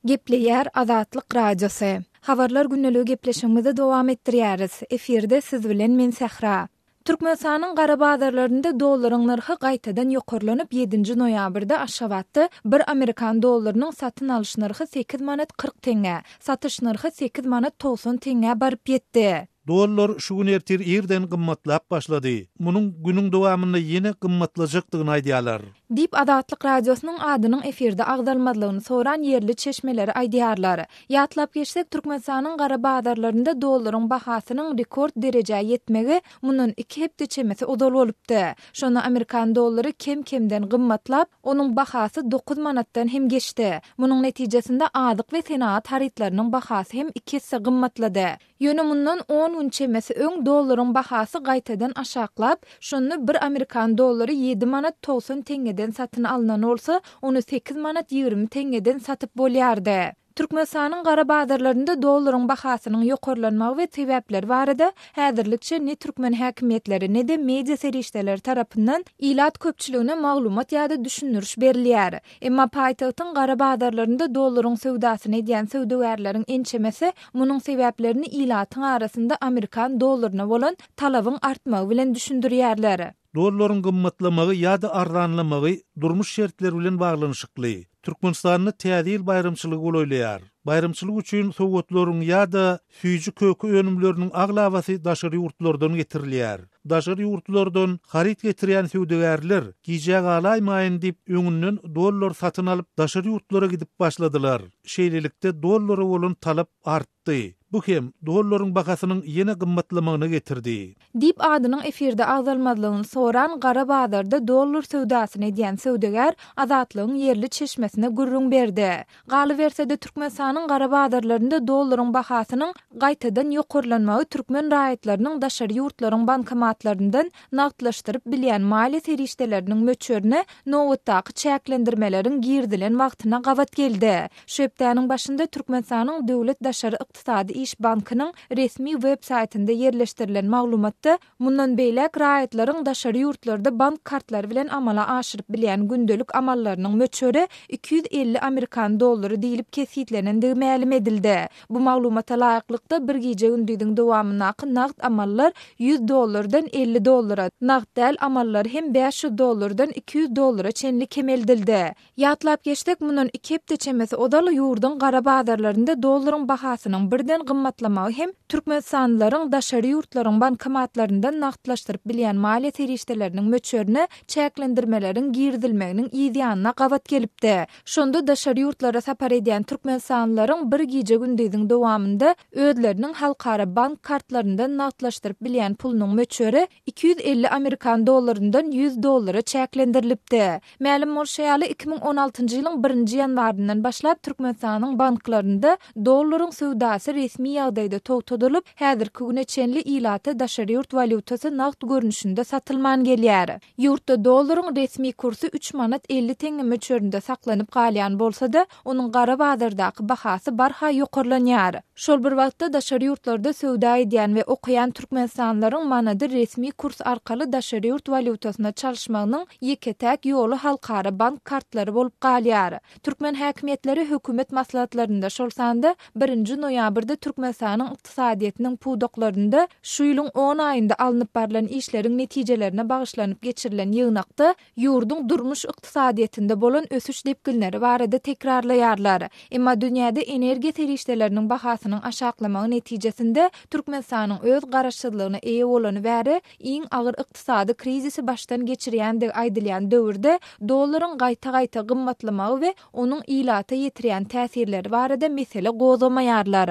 Gepleýär Azatlyk Radiosy. Habarlar gündeligi gepleşigimizi dowam etdirýäris. Efirde siz bilen men Sähra. Türkmenistanyň gara bazarlarynda dollaryň nyrhy gaýtadan ýokarlanyp, ýedinji noýabrda Aşgabatda bir amerikan dollarynyň satyn alyş nyrhy sekiz manat 40 teňňä, satyş nyrhy sekiz manat 90 teňňä baryp ýetdi. Dollar şu gün ertir irden gymmatlap başlady. Munuň günüň dowamynda ýene gymmatlajakdygyny aýdýarlar. Diýip, Azatlyk Radiosynyň adynyň efirde agzalmazlygyny soran ýerli çeşmeleri aýdýarlar. Ýatlap geçsek, Türkmenistanyň gara bazarlarynda dollaryň bahasynyň rekord derejä ýetmegi mundan iki hepde çemesi ozal bolupdy. Şonda amerikan dollary kem-kemden gymmatlap, onuň bahasy dokuz manatdan hem geçdi. Munuň netijesinde azyk we senagat harytlarynyň bahasy hem iki esse gymmatlady. Ýöne mundan on gün çemesi öň dollaryň bahasy gaýtadan aşaklap, şonda bir amerikan dollary ýedi manat 90 teňňeden satyn alnan bolsa, ony sekiz manat 20 teňňeden satyp bolýardy. Türkmenistanyň gara bazarlarynda dollaryň bahasynyň ýokarlanmagy we sebäpleri barada häzirlikçe ne türkmen häkimiýetleri, ne-de media serişdeleri tarapyndan ilat köpçüligine maglumat ýa-da düşündiriş berilýär. Emma paýtagtyň gara bazarlarynda dollaryň söwdasyny edýän söwdagärleriň ençemesi munuň sebäplerini ilatyň arasynda amerikan dollaryna bolan talabyň artmagy bilen düşündirýärler. Dollaryň gymmatlamagy ýa-da arzanlamagy durmuş şertleri bilen baglanyşykly. Türkmenistanda Täze ýyl baýramçylygy golaýlaýar. Baýramçylyk üçin sowgatlaryň ýa-da süýji-köke önümleriniň aglabasy daşary ýurtlardan getirilýär. Daşary ýurtlardan haryt getirýän söwdagärler gijä galaýmaýyn diýip öňünden dollar satyn alyp daşary ýurtlara gidip başladylar. Şeýlelikde dollara bolan talap artdy. Bu hem dollaryň bahasynyň ýene gymmatlamagyna getirdi. Diýip adynyň efirde agzalmazlygyny soran gara bazarda dollar söwdasyny edýän söwdagär Azatlygyň ýerli çeşmesine gürrüň berdi. Galyberse-de, Türkmenistanyň gara bazarlarynda dollaryň bahasynyň gaýtadan ýokarlanmagy türkmen raýatlarynyň daşary ýurtlaryň bankomatlaryndan nagtlaşdyryp bilýän maliýe serişdeleriniň möçberine nobatdaky çäklendirmeleriň girizilen wagtyna gabat geldi. Şu hepdäniň başynda Türkmenistanyň Döwlet daşary ykdysady iş bankynyň resmi web saýtynda ýerleşdirilen maglumatda Mundan beýläk raýatlaryň daşary ýurtlarda bank kartlary bilen amala aşyryp bilýän gündelik amallarynyň möçberi 250 amerikan dollary diýlip kesgitlenendigi mälim edildi. Bu maglumata laýyklykda, bir gije-gündiziň dowamyndaky nagt amallar 100 dollardan 50 dollara, nagt däl amallar hem 500 dollardan 200 dollara çenli kemeldildi. Ýatlap geçsek, mundan iki hepde çemesi ozal ýurduň gara bazarlarynda dollaryň bahasynyň birden gymmatlamagy hem türkmenistanlylaryň daşary ýurtlaryň bankomatlaryndan nagtlaşdyryp bilýän maliýe serişdeleriniň möçberine çäklendirmeleriň girizilmeginiň yzýanyna gabat gelipdi. Şonda daşary ýurtlara sapar edýän türkmenistanlylaryň bir gije-gündiziň dowamynda özleriniň halkara bank kartlaryndan nagtlaşdyryp bilýän pulunyň möçberi 250 amerikan dollaryndan 100 dollara çäklendirilipdi. Mälim bolşy ýaly, 2016-njy ýylyň birinji ýanwaryndan başlap Türkmenistanyň banklarynda dollaryň söwdasy resmi ýagdaýda togtadylyp, häzirki güne çenli ilata daşary ýurt walýutasy nagt görnüşinde satylman gelýär. Ýurtda dollaryň resmi kursy üç manat 50 teňňe möçberinde saklanyp galýan bolsa-da, onuň gara bazardaky bahasy barha ýokarlanýar. Şol bir wagtda, daşary ýurtlarda söwda edýän we okaýan türkmenistanlylaryň manady resmi kurs arkaly daşary ýurt walýutasyna çalyşmagynyň ýeke-täk ýoly halkara bank kartlary bolup galýar. Türkmen häkimiýetleri hökümet maslahatlarynda, şol sanda birinji noýabrda Türkmenistanyň ykdysadyýetiniň pudaklarynda şu ýylyň on aýynda alnyp barlan işleriň netijelerine bagyşlanyp geçirilen ýygnakda ýurduň durmuş-ykdysadyýetinde bolan ösüş depginleri barada tekrarlaýarlar. Emma dünýäde energiýa serişdeleriniň bahasynyň aşaklamagy netijesinde Türkmenistanyň öz garaşsyzlygyna eýe bolany bäri iň agyr ykdysady krizisi başdan geçirýändigi aýdylýan döwürde dollaryň gaýta-gaýta gymmatlamagy we onuň ilata ýetirýän täsirleri barada mesele gozgamaýarlar.